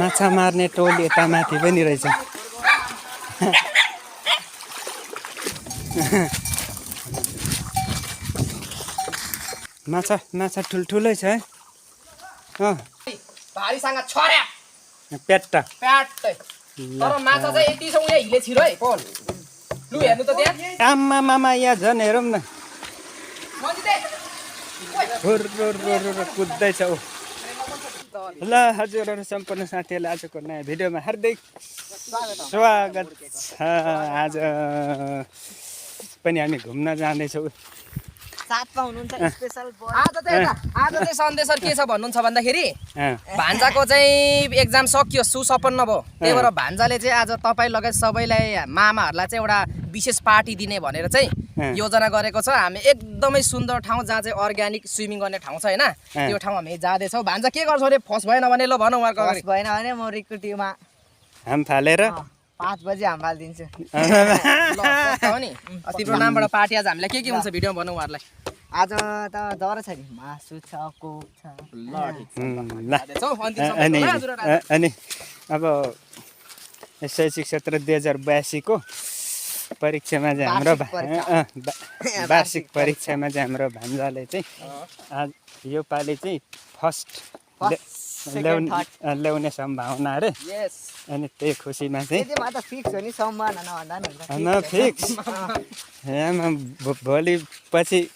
माछा मार्ने टोल यता माथि पनि रहेछ। माछा माछा ठुल्ठुलै छ है। भारीसँग छर्या प्याट्टा प्याट्टै। तर माछा चाहिँ यति छ उहाँ हिले छिरो है पल। लु हेर्नु त त्यहाँ। आम्मा मामा यहाँ झन् हेरौँ न। मन्दिते हुर कुद्दैछ ऊ। ल हजुरहरू सम्पूर्ण साथीहरूलाई आजको नयाँ भिडियोमा हार्दिक स्वागत छ। आज पनि हामी घुम्न जाँदैछौँ। साथमा हुनुहुन्छ स्पेशल आज चाहिँ सन्देश के छ भन्नुहुन्छ भन्दाखेरि भान्जाको चाहिँ एक्जाम सकियो सुसपन्न भयो। त्यही भएर भान्जाले चाहिँ आज तपाईँ लगायत सबैलाई मामाहरूलाई चाहिँ एउटा विशेष पार्टी दिने भनेर चाहिँ योजना गरेको छ। हामी एकदमै सुन्दर ठाउँ जहाँ चाहिँ अर्ग्यानिक स्विमिङ गर्ने ठाउँ छ होइन, त्यो ठाउँ हामी जाँदैछौँ। भान्जा के गर्छौ अरे फर्स्ट भएन भने ल भनौँ उहाँको अगाडि। भएन भने म रिक्रुटीमा हाम फालेर 5 बजी हाम फालिदिन्छु। ल हो नि तिम्रो नामबाट पार्टी आज हामीलाई के हुन्छ भिडियो भनौँ उहाँहरूलाई। आज त डर छ नि, मासु छ, कोक छ। ल अनि अब शैक्षिक सत्र 2082 को परीक्षामा चाहिँ हाम्रो वार्षिक परीक्षामा चाहिँ हाम्रो भान्जाले चाहिँ आज यो पालि चाहिँ फर्स्ट ल्याउने सम्भावना अरे। अनि त्यही खुसीमा चाहिँ फिक्स हो नि, सम्भावना नभन्दा नि हुन्छ। फिक्स भोलि पछि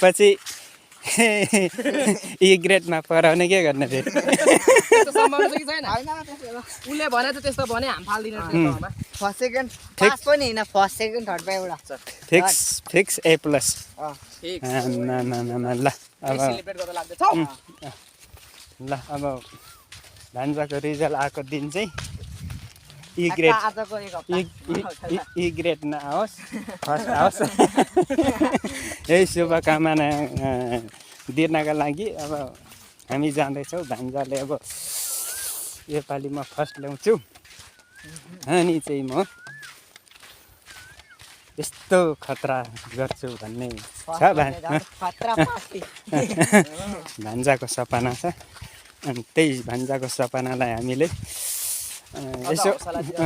पछि ई ग्रेडमा पढाउने के गर्ने फेरि। उसले भने त त्यस्तो भने हाम फाल्दिन। फर्स्ट सेकेन्ड पास पनि हैन, फर्स्ट सेकेन्ड थर्ड पाइ एउटा फिक्स A+। ल अब भान्जाको रिजल्ट आएको दिन चाहिँ ई ग्रेड नआओस्, फर्स्ट आओस्। यही शुभकामना दिनका लागि अब हामी जाँदैछौँ। भान्जाले अब योपालि म फर्स्ट ल्याउँछु अनि चाहिँ म यस्तो खतरा गर्छु भन्ने छ। भान्जाको सपना छ। अनि त्यही भान्जाको सपनालाई हामीले यसो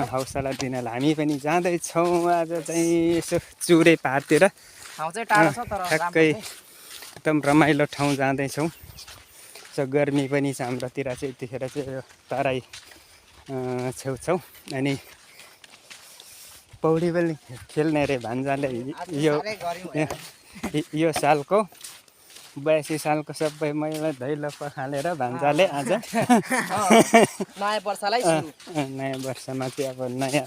हौसला दिनलाई हामी पनि जाँदैछौँ। आज चाहिँ यसो चुरे पारतिर ठ्याक्कै एकदम रमाइलो ठाउँ जाँदैछौँ। यसो गर्मी पनि छ हाम्रोतिर चाहिँ यतिखेर चाहिँ यो तराई छेउछाउ। अनि पौडी पनि खेल्ने अरे भान्जाले। यो सालको 82 सालको सबै मैला धैलो पखालेर भान्जाले आज नयाँ वर्षलाई नयाँ वर्षमा चाहिँ अब नयाँ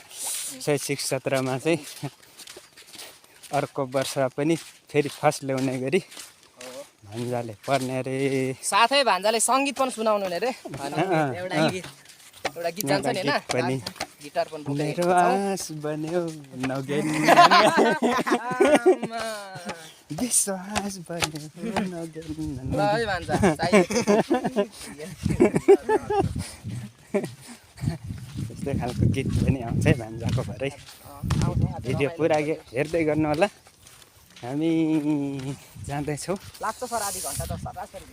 शैक्षिक सत्रमा चाहिँ अर्को वर्ष पनि फेरि फर्स्ट ल्याउने गरी भान्जाले पढ्ने अरे। साथै भान्जाले सङ्गीत पनि सुनाउनु अरे। एउटा गीत जान्छ नि हैन, गिटार पनि मेरो आस बन्यो नगेन विश्वास बन्यो नगेन। ल है भान्जा त्यस्तै खालको गीत पनि आउँछ है भान्जाको भरै। भिडियो पुरा हेर्दै गर्नु होला। हामी जाँदैछौँ। लाग्छ सर आधी घन्टा त सरासरी।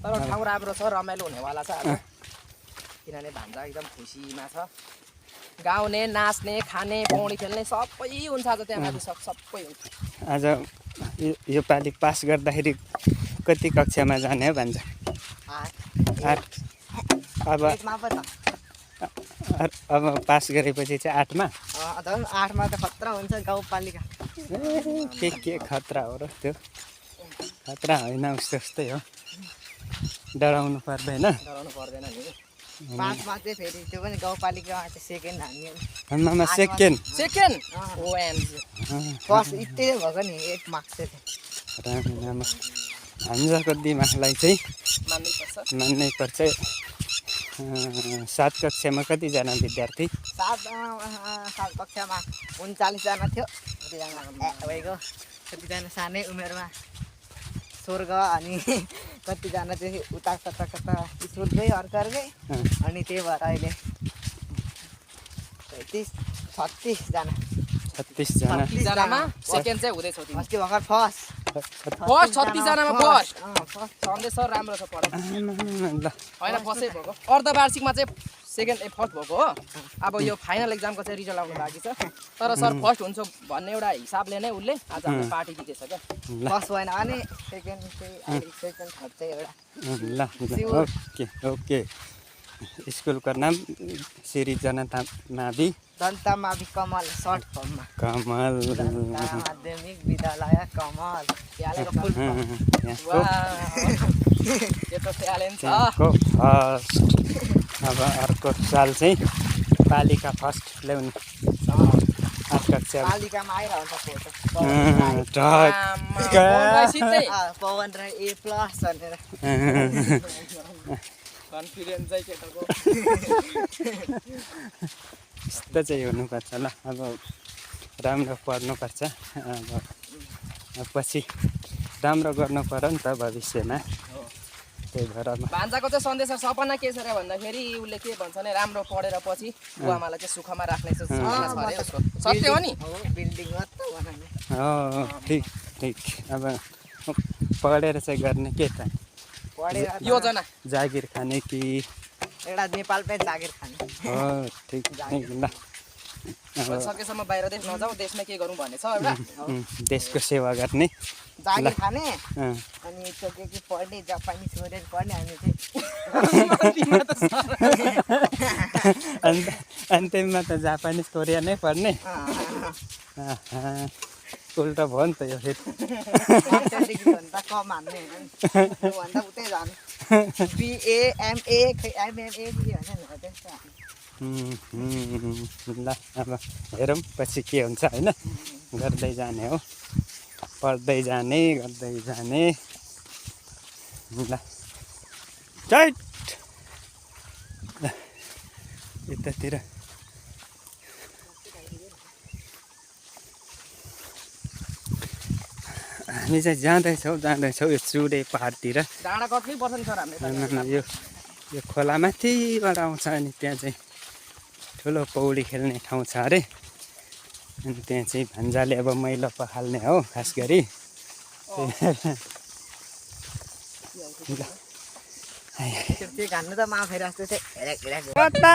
तर ठाउँ राम्रो छ, रमाइलो हुनेवाला छ आज। किनभने भान्जा एकदम खुसीमा छ। गाउने, नाच्ने, खाने, पौडी खेल्ने सबै हुन्छ आज त्यहाँ माथि, सबै हुन्छ। आज यो पालि पास गर्दाखेरि कति कक्षामा जाने हो भान्जा? 8। अब पास गरेपछि चाहिँ 8मा? 8मा त खतरा हुन्छ गाउँपालिका। के खतरा हो र त्यो? खतरा होइन, उस्तै हो। डराउनु पर्दैन। 5मा चाहिँ फेरि त्यो पनि गाउँपालिकामा चाहिँ सेकेन्ड हान्ने। आमामा सेकेन्ड फर्स्ट यति भएको नि 8 मार्क्स चाहिँ। भान्जाको दिमागलाई चाहिँ मान्नै पर्छ। 7 कक्षामा कतिजना विद्यार्थी? 7 कक्षामा 39 जना थियो। कतिजना सानै उमेरमा स्वर्ग, अनि कतिजना चाहिँ उता कता स्कुलकै अर्कै। अनि त्यही भएर अहिले 36 जना। 36 जनामा सेकेन्ड चाहिँ हुँदैछ। अस्ति भर्खर फर्स्ट फर्स्ट 36 जनामा फर्स्ट सन्देश सर राम्रो छ पढाइ ल होइन फर्स्टै भएको अर्धवार्षिकमा चाहिँ सेकेन्ड फर्स्ट भएको हो अब यो फाइनल एक्जामको चाहिँ रिजल्ट आउनु बाँकी छ तर सर फर्स्ट हुन्छ भन्ने एउटा हिसाबले नै उसले आज हामीलाई पार्टी दिँदैछ क्या फर्स्ट भएन भने सेकेन्ड चाहिँ सेकेन्ड थर्ड चाहिँ एउटा ल ओके ओके स्कुलको नाम श्री जनता मावि जनता मावि कमल सर्ट फर्ममा कमल जनता माध्यमिक विद्यालय कमल ट्यालेन्टको फुल यहाँको यो त ट्यालेन्ट छ त्यहाँको फर्स्ट अब अर्को साल चाहिँ पालिका फर्स्ट ल्याउने आठ कक्षा पालिकामा आइरहन्छ पवन राई A+ भनेर कन्फिडेन्स चाहिँ केटाको यस्तो चाहिँ हुनुपर्छ ल अब राम्रो पढ्नुपर्छ अब पछि राम्रो गर्नु पर्यो नि त भविष्यमा त्यही भएर भान्जाको चाहिँ सन्देश सपना के छ र भन्दाखेरि उसले के भन्छ भने राम्रो पढेर पछि बुवामालाई चाहिँ सुखमा राख्ने सपना छ अरे उसको सत्य हो नि बिल्डिङ मात्र बनाउने हो ठिक ठिक अब पढेर चाहिँ गर्ने के त पढेर योजना जागिर खाने कि एउटा नेपालमै जागिर खाने हो ठिक ठिक ल सकेसम्म बाहिर देश नजाऊ देशमै के गरौँ भन्ने छ एउटा देशको सेवा गर्ने जागिर खाने अँ, अनि त्यो के पढ्ने जापानिज कोरियन पढ्ने हामी चाहिँ अन्तिममा त जापानिज कोरिया नै पढ्ने उल्टा भयो नि त यो फेरि मास्टरडिग्रीभन्दा कम हान्ने त्योभन्दा उतै जाने BA MA खै MMA के भन्छ नि त्यस्तो ल अब हेरौँ पछि के हुन्छ होइन गर्दै जाने हो पढ्दै जाने गर्दै जाने ल टाइट यतातिर हामी चाहिँ जाँदैछौँ यो चुरे पाहाडतिर डाँडा कति पर्छ नि सर हामीले यो खोला माथिबाट आउँछ अनि त्यहाँ चाहिँ ठुलो पौडी खेल्ने ठाउँ छ अरे अनि त्यहाँ चाहिँ भान्जाले अब मैलो पखाल्ने हो खास गरी त्यो घान्नु त माफेर जस्तो चाहिँ हेरेक कता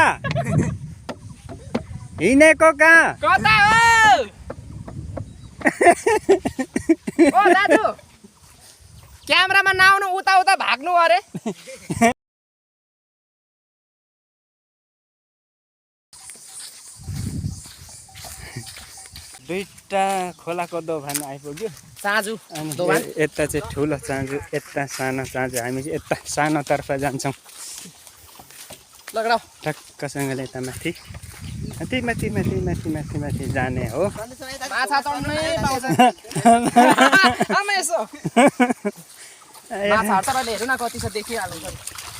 हिँडेको कहाँ कता हो ओ दाजु क्यामेरामा नआउनु उता उता भाग्नु अरे दुईटा खोलाको दोभान आइपुग्यो चाँजु अनि दोभान यता चाहिँ ठुलो चाँजु यता सानो चाँजु हामी चाहिँ यता सानोतर्फ जान्छौँ लगडाउ ठक्कसँगले यता माथि माथि माथि माथि माथि माथि माथि जाने हो माछा चढ्नै पाउँछ आमा यसो माछाहरू तपाईँले हेर्नु न कति छ देखिहाल्नु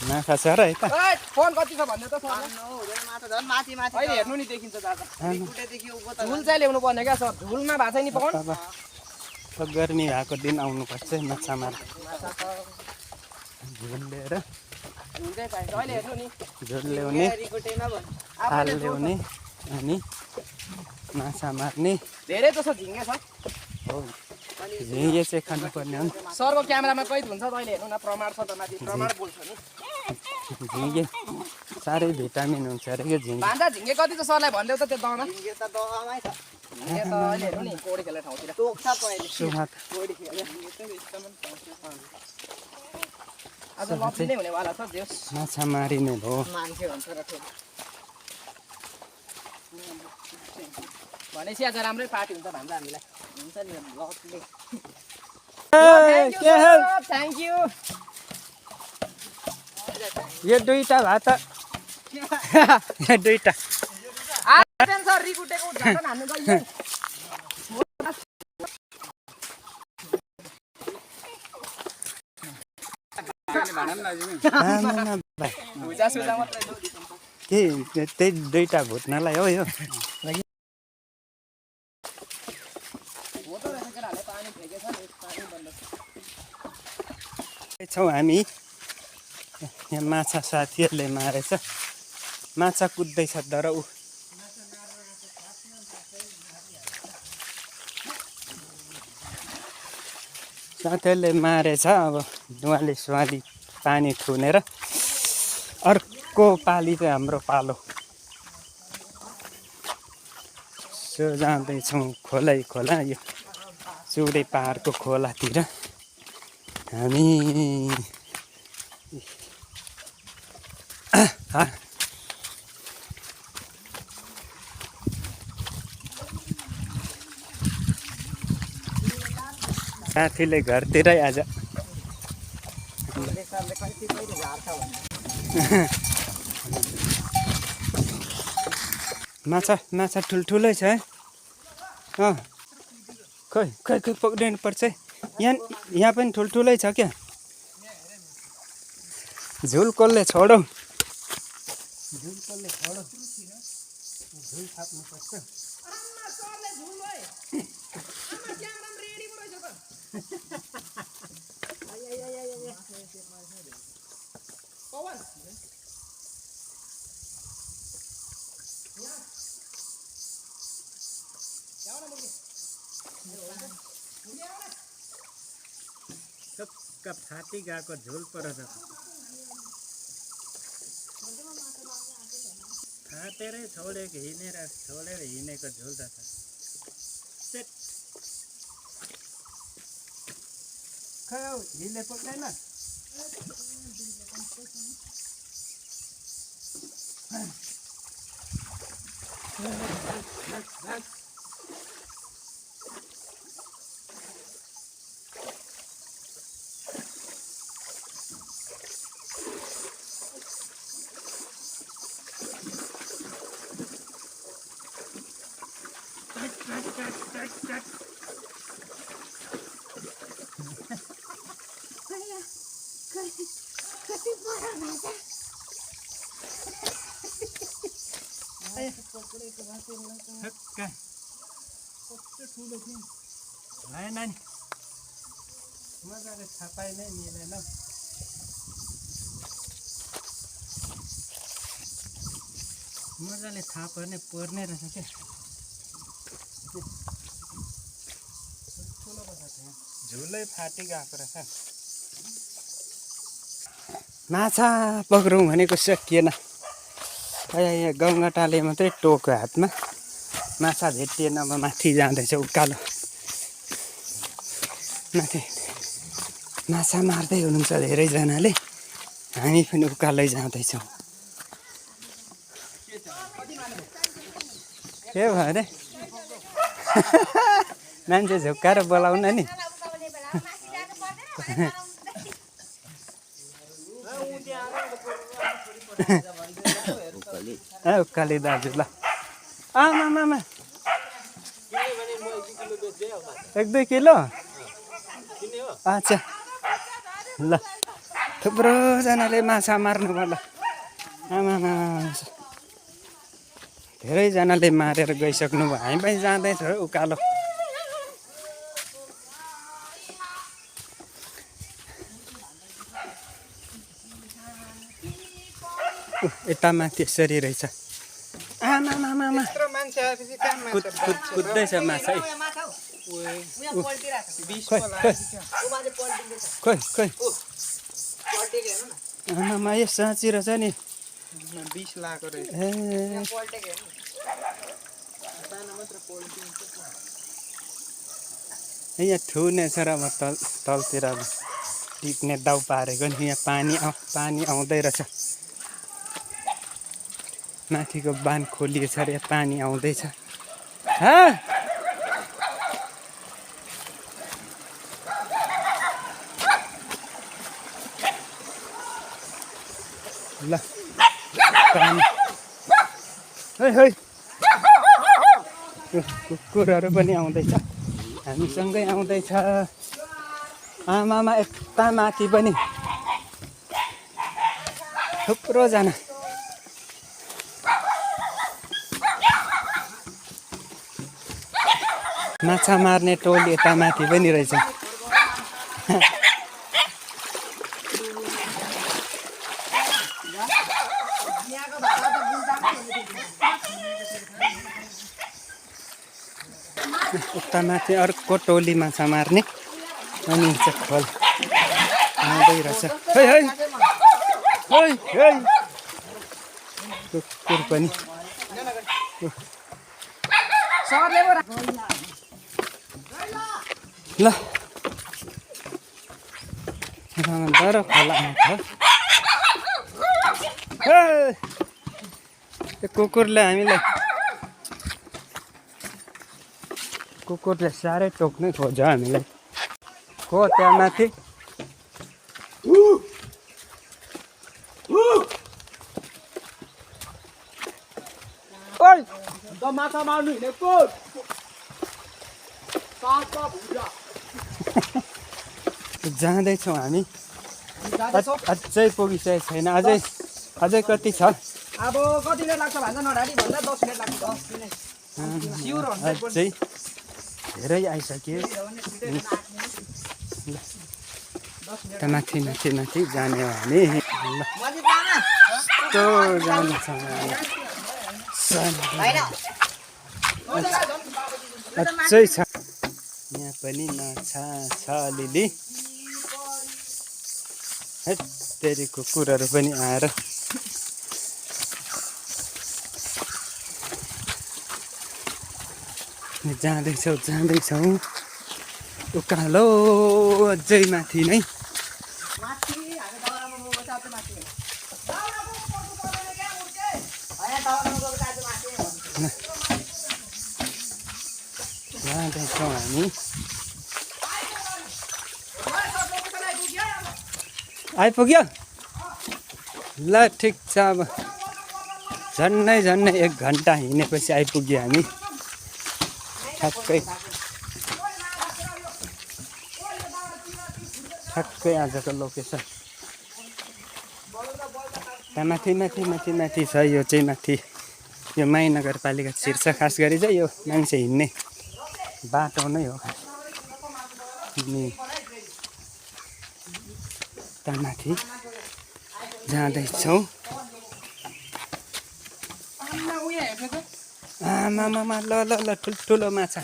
माछा छ र यता फोन कति छ भन्नु त सर माछा झन् माथि माथि अहिले हेर्नु नि देखिन्छ दादा खुट्टेदेखि उँभो त झुल चाहिँ ल्याउनु पर्ने क्या सर झुलमा भएको छैन नि पवन अब गर्मी भएको दिन आउनुपर्छ माछा मार झुल लिएर झुल चाहिँ पाइन्छ अहिले हेर्नु नि झुल ल्याउने रिकोटेमा भन्नु थाल ल्याउने अनि माछा मार्ने धेरै त छ झिङ्गे छ हो झिङ्गे चाहिँ खानुपर्ने हो नि सरको क्यामेरामा कैद हुन्छ अहिले हेर्नु न प्रमाण छ त माथि प्रमाण बोल्छ नि झिङ्गे साह्रै भिटामिन हुन्छ अरे क्या झिङ्गे भान्जा झिङ्गे कति छ सरलाई भनिदेऊ त त्यो दहमा यो त दहमै छ झिङ्गे त अहिले हेर्नु नि पौडी खेल्ने ठाउँतिर टोक्छ पहिले सुहात पौडी खेल्यो आज लप्सी नै हुनेवाला छ देऊ माछा मारिने भयो मान्छे भन्छ र फेरि भनेपछि आज राम्रै पार्टी हुन्छ भान्जा हामीलाई हुन्छ नि लपले थ्याङ्क यू यो दुईटा भए त यो दुईटा सर रिकुटेको उद्घाटन हान्नु गयो के त्यही दुईटा भुट्नलाई हो यो छौँ हामी यहाँ माछा साथीहरूले मारेछ माछा कुद्दैछ तर ऊ साथीहरूले मारेछ अब दुवाली सुवाली पानी थुनेर अर्को पाली चाहिँ हाम्रो पालो सो जाँदैछौँ खोलै खोला यो चुरे पहाडको खोलातिर हामी साथीले घरतिरै आज माछा ठुल्ठुलै छ है खै खै खै पक्रिनु पर्छ है यहाँ पनि ठुल्ठुलै छ क्या झुल कसले छोडौ झुल थाप्नुपर्छ फाटी गएको झुल परेछ फाटेरै छोडेर हिँडेको झुल त खै हौ झिलले पुग्दैन नानी मजाले छापाइ नै मिलेन मजाले थाहा पर्ने रहेछ क्या झुलै फाटी गएको रहेछ माछा पक्रौँ भनेको सकिएन यहाँ गङ्गटाले मात्रै टोक्यो हातमा माछा भेटिएन अब माथि जाँदैछ उकालो माथि माछा मार्दै हुनुहुन्छ धेरैजनाले हामी पनि उकालै जाँदैछौँ के भयो अरे मान्छे झुक्काएर बोलाउन नि उकाली दाजु ल आमा 1-2 किलो अच्छा ल थुप्रोजनाले माछा मार्नु पर्ला आमा धेरैजनाले मारेर गइसक्नु भयो हामी पनि जाँदैछ उकालो यता माथि यसरी रहेछ आमा कुद्दैछ माछा खोइ आमा यो साँची रहेछ नि 20 लाख रहेछ यहाँ ठुने छ र म तलतिर टिप्ने दाउ पारेको नि यहाँ पानी आउँदै रहेछ माथिको बान खोलिएछ अरे पानी आउँदैछ ल पानी कुकुरहरू पनि आउँदैछ हामीसँगै आउँदैछ आमामा यता माथि पनि थुप्रोजना माछा मार्ने टोली यता माथि पनि रहेछ उता माथि अर्को टोली माछा मार्ने अनि चाहिँ खोल आउँदै रहेछ है है है है कुकुर पनि ल डर खोला त्यो कुकुरले हामीलाई कुकुरले साह्रै टोक्नै खोज्छ हामीलाई हो त्यहाँ माथि माछा मार्नु हिँडेको जाँदैछौँ हामी अझै पुगिसकेको छैन अझै कति छ अब कति मिनट लाग्छ भन्छ नडाडी भन्दा 10 मिनट लाग्छ 10 मिनट सिउर हुन्छ अझै धेरै आइसक्यो त माथि माथि माथि जाने हो हामी यस्तो जान्छौँ अझै छ यहाँ पनि माछा छ अलिअलि है तेरि कुकुरहरू पनि आएर जाँदैछौँ उकालो अझै माथि नै जाँदैछौँ हामी आइपुग्यो ल ठिक छ अब झन्नै 1 घन्टा हिँडेपछि आइपुग्यो हामी ठ्याक्कै आजको लोकेसन त्यहाँ माथि छ यो चाहिँ माथि यो माई नगरपालिका छिर्छ खास गरी चाहिँ यो मान्छे हिँड्ने बाटो नै हो अनि त्यहाँ माथि जाँदैछौँ आमामा ल ठुल्ठुलो माछा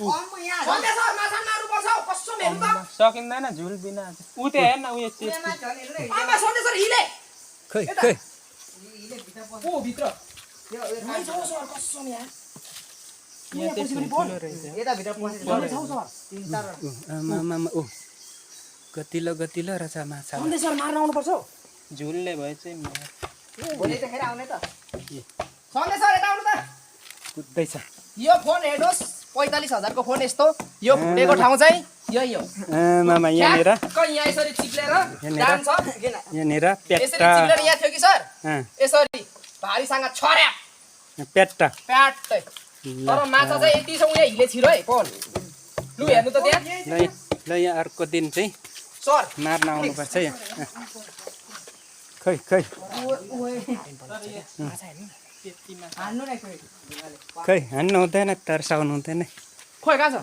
सकिँदैन झुल बिना उ त्यो हेर्न उयो खै आमामा ओ गतिलो रहेछ माछा मार्न आउनुपर्छ झुलले भए चाहिँ भोलि देखेर आउने त सन्देशर यता आउनु त कुद्दैछ यो फोन हेर्नुहोस् 45,000 को फोन यस्तो यो फुटेको ठाउँ चाहिँ यही हो मामा यहाँनिर यहाँ यसरी चिप्लेर जान्छ यहाँनिर यसरी चिप्लेर यहाँ थियो कि सर यसरी भारीसँग छर्या प्याट्टा प्याट्टै तर माछा चाहिँ यति छ उयो हिले छिरो है फोन लु हेर्नु त त्यहाँ ल यहाँ अर्को दिन चाहिँ सर मार्न आउनुपर्छ यहाँ खै हान्नु हुँदैन तर्साउनु हुँदैन खोइ कहाँ छ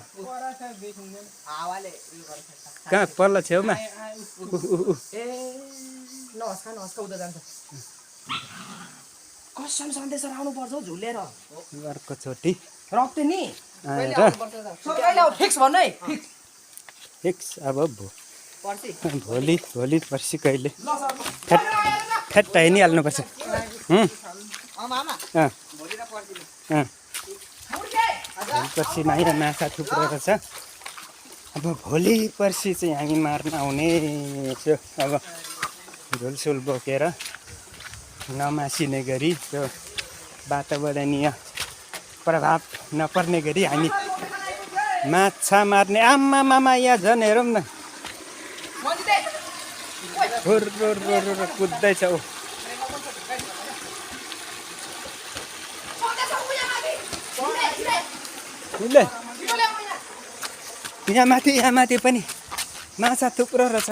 कहाँ पल्लो छेउमा ए नहस्का उता जान्छ कसम सन्देशर आउनुपर्छ हौ झुलेर अर्को चोटि रक्ते नि फिक्स भन्नु है फिक्स अब भोलि पर्सि कहिले ठ्याट्ट हिँडिहाल्नुपर्छ पर्सिमा यहाँ माछा थुप्रो रहेछ अब भोलि पर्सि चाहिँ हामी मार्न आउने त्यो अब झुलसुल बोकेर नमासिने गरी त्यो वातावरणीय प्रभाव नपर्ने गरी हामी माछा मार्ने आमामा यहाँ झन् हेरौँ न कुद्दैछ ऊ यहाँ माथि पनि माछा थुप्रो रहेछ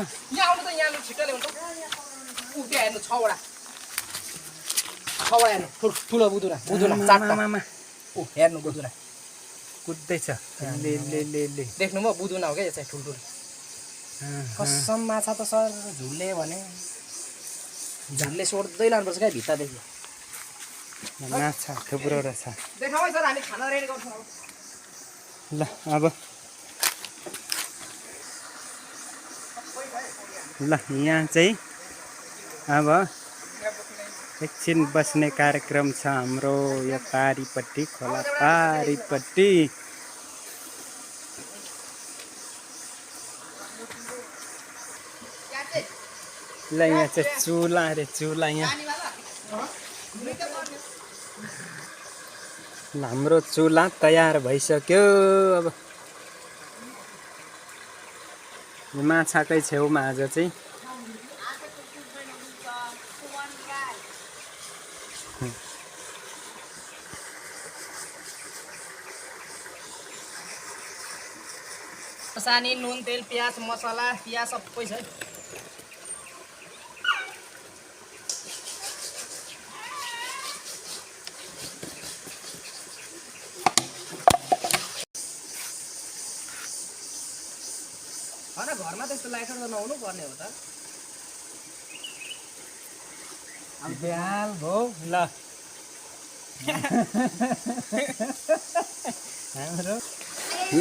ठुलो बुदुरा हेर्नु बुदुरा कुद्दैछ देख्नु म बुदुना हो क्या यो चाहिँ ठुल्ठुलो कसम माछा त सर झुलले भने झुलले सोड्दै लानुपर्छ क्या भित्तादेखि माछा थुप्रो रहेछ देखाऊ है सर हामी खाना रेडी गर्छौँ ल अब ल यहाँ चाहिँ अब एकछिन बस्ने कार्यक्रम छ हाम्रो यो पारिपट्टि खोला पारिपट्टि। ल यहाँ चाहिँ चुला अरे चुला यहाँ हाम्रो चुला तयार भइसक्यो। अब माछाकै छेउमा आज चाहिँ खोर्सानी नुन तेल प्याज मसला प्याज सबै छ। घरमा त्यस्तो लाइटर त नहुनु पर्ने हो त। बेहाल भो ल हाम्रो ल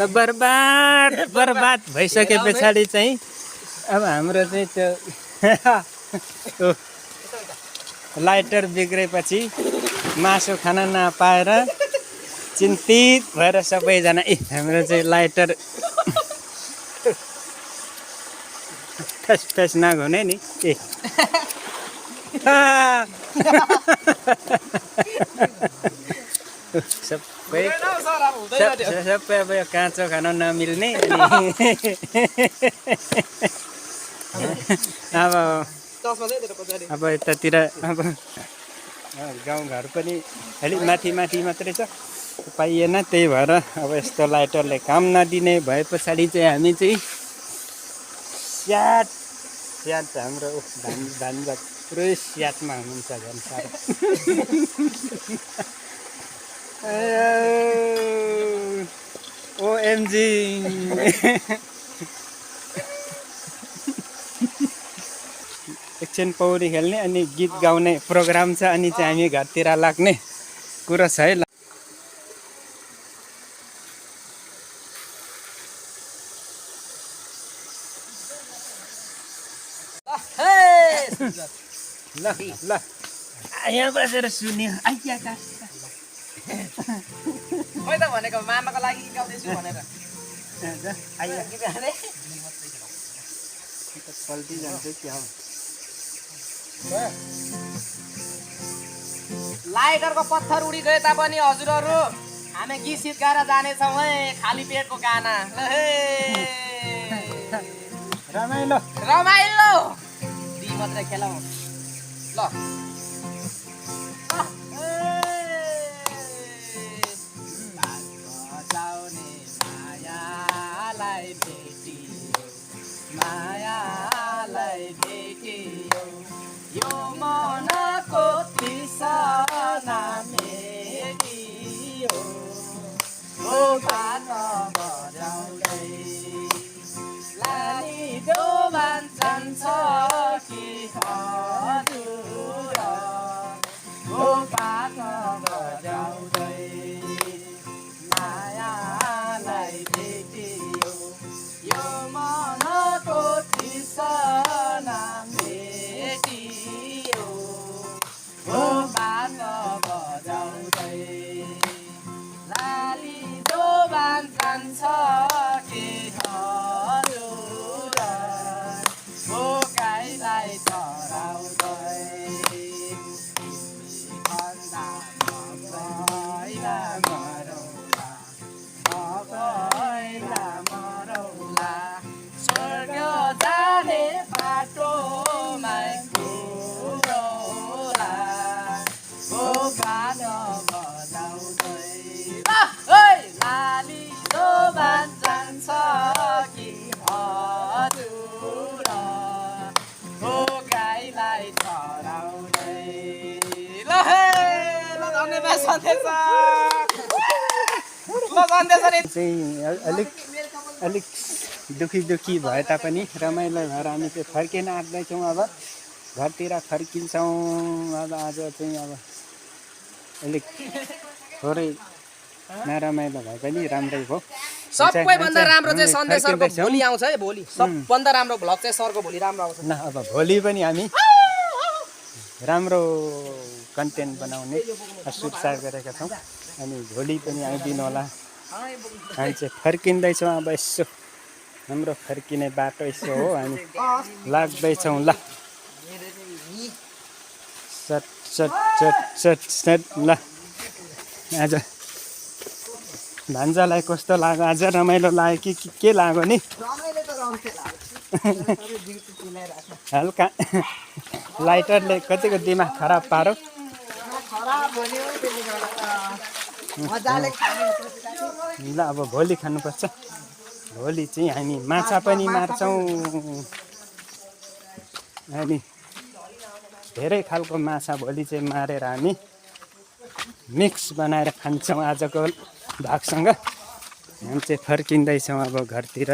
बर्बाद भइसके पछाडि चाहिँ अब हाम्रो चाहिँ त्यो लाइटर बिग्रेपछि मासु खान नपाएर चिन्तित भएर सबैजना हाम्रो चाहिँ लाइटर फेस नहुने नि सबै अब यो काँचो खान नमिल्ने अब यतातिर अब गाउँघर पनि अलिक माथि मात्रै छ पाइएन, त्यही भएर अब यस्तो लाइटरले काम नदिने भए पछाडि चाहिँ हामी चाहिँ स्याट हाम्रो भान्जा पुरै स्याटमा हुनुहुन्छ झन् साह्रो। ओएमजी एकछिन पौडी खेल्ने अनि गीत गाउने प्रोग्राम छ, अनि चाहिँ हामी घरतिर लाग्ने कुरो छ है। ल ल यहाँ बसेर सुन्यो आइया का खोइ त भनेको मामाको लागि गाउँदैछु भनेर आइया पल्टी जान्छ क्या हो। लाइटरको पत्थर उडी गए तापनि हजुरहरू हामी गीत सित गाएर जानेछौँ है खाली पेटको गाना। ल हे रमाइलो रमाइलो दी मात्रै खेलाउँ ल। मायालाई भेटियो यो मनको तृष्णा मेटियो ओ गाना बजाउँदै लाली दोभान जान्छ कि हजुर ओ गाना बजाउँदै मायालाई भेटियो यो मनको तृष्णा मेटियो ओ गाना बजाउँदै लाली दोभान जान्छ कि हजुर ओ गाईलाई चराउँदै भन्दा पहिला मरौला पहिला मरौला स्वर्ग जाने बाटोमा कुरौला ओ गाना बजाउँदै लाली दोभान जान्छ कि हजुर ओ गाईलाई चराउँदै। ल हे ल धन्यवाद सन्देश ल सन्देश चाहिँ अलिक दुखी भए तापनि रमाइलो भएर हामी चाहिँ फर्किन आँट्दैछौँ। अब घरतिर फर्किन्छौँ। अब आज चाहिँ अब अलिक थोरै नरमाइलो भए पनि राम्रै भयो। सबैभन्दा राम्रो चाहिँ हामी सन्देश सरको फर्किँदैछौँ। भोलि आउँछ है भोलि सबभन्दा राम्रो भ्लग चाहिँ सरको भोलि राम्रो आउँछ ल अब भोलि पनि हामी राम्रो कन्टेन्ट बनाउने सुरसार गरेका छौँ अनि भोलि पनि आइदिनु होला हामी चाहिँ फर्किँदैछौँ अब यसो हाम्रो फर्किने बाटो यसो हो हामी लाग्दैछौँ ल सट सट सट सट सट ल आज भान्जालाई कस्तो लाग्यो आज रमाइलो लाग्यो कि के लाग्यो नि रमाइलो त रम्थ्यो लाग्छ ड्युटी चिलाइरहेको हल्का लाइटरले कतिको दिमाग खराब पारो खराब भन्यो त्यसले गर्दा मजाले खाने ल अब भोलि खानुपर्छ भोलि चाहिँ हामी माछा पनि मार्छौँ अनि धेरै खालको माछा भोलि चाहिँ मारेर हामी मिक्स बनाएर खान्छौँ आजको भागसँग हामी चाहिँ फर्किँदैछौँ अब घरतिर